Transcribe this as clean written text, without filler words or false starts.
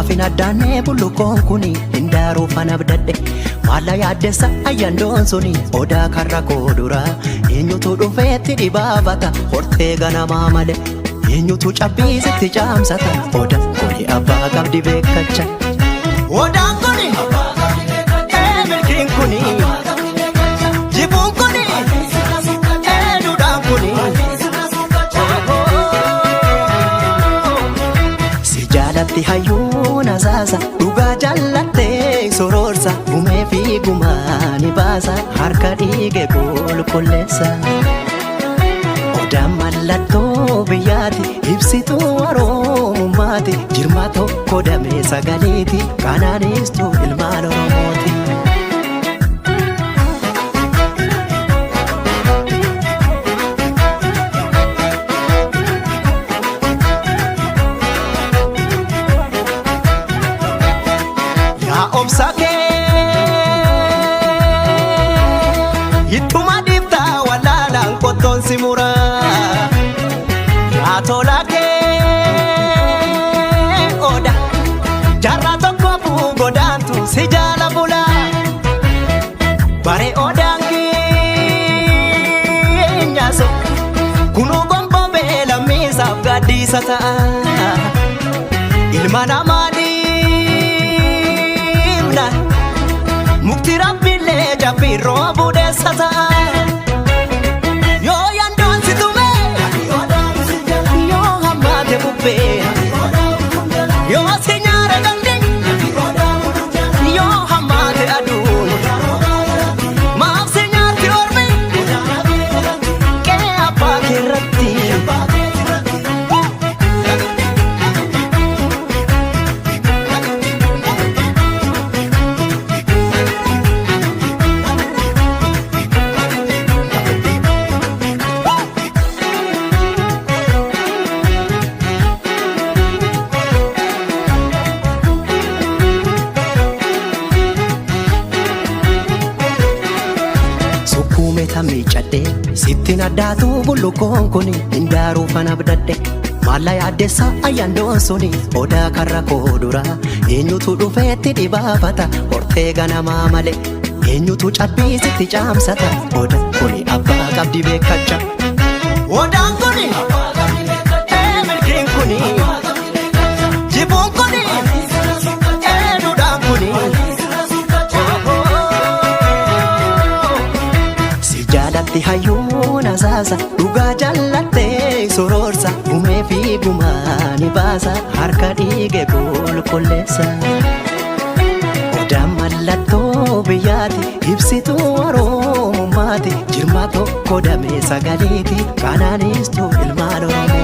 Naafin addaannee bullukoon kuni hindaaruu fana abdadhe. Maalla yaaddessa ayyandoon suni odaa karra koo dura. Eenyutu dhufeetti dhibaafata hortee ganamaa malee. Eenyutu cabbiisitti caamsata odaan kuni abbaa qabdi beekacha. Odaan kuni milkiin kuni jibuun kuni duudhaan kuni. Si jaalatti hayyuun asaasa dhugaa jaallattee sororsa gumee fi gumaa ni baasa harka dhiige qulqulleessa. Odaan mallattoo biyyaati ibsituu oromummaati jirma tokko damee sagaleeti kanaanistuu ilmaan oromooti. Yaa obsa kee ittuma dhiiftaa wallaalaan qottoon si muraa. Yaa tola kee oda jaarraa tokko godaantu si jaala bulaa. Bare odaan keenyaaso kunuu gonbobee lammiisaaf gaaddiisa ta'a. Ilma namaa dhiibna mukti rabbiillee jabbii roobuu deessa ta'a. Yoo yandoon si tume yoo hammaate bubbee yoo si nyaara galli yoo hammaate aduun maaf si nyaatti ormi qe'ee abbaa keerratti. Sukkuume miicadhe sittiin addaatu bullukoon kuni hindaaruu fana abdadhe. Maalla yaaddessa ayyandoon suni odaa karra koo dura. Eenyutu dhufeetti dhibaafata hortee ganamaa malee. Eenyutu cabbiisitti caamsata odaan kuni abbaa qabdi beekacha. Odaan kuni milkiin kuni jibuun kuni duudhaan kuni. Si jaalatti hayyuun asaasa dhugaa jaallattee sororsa gumee fi gumaa ni baasa harka dhiige qulqulleessa. Odaan mallattoo biyyaati ibsituu oromummaati jirma tokko damee sagaleeti kanaanistuu ilmaan oromooti.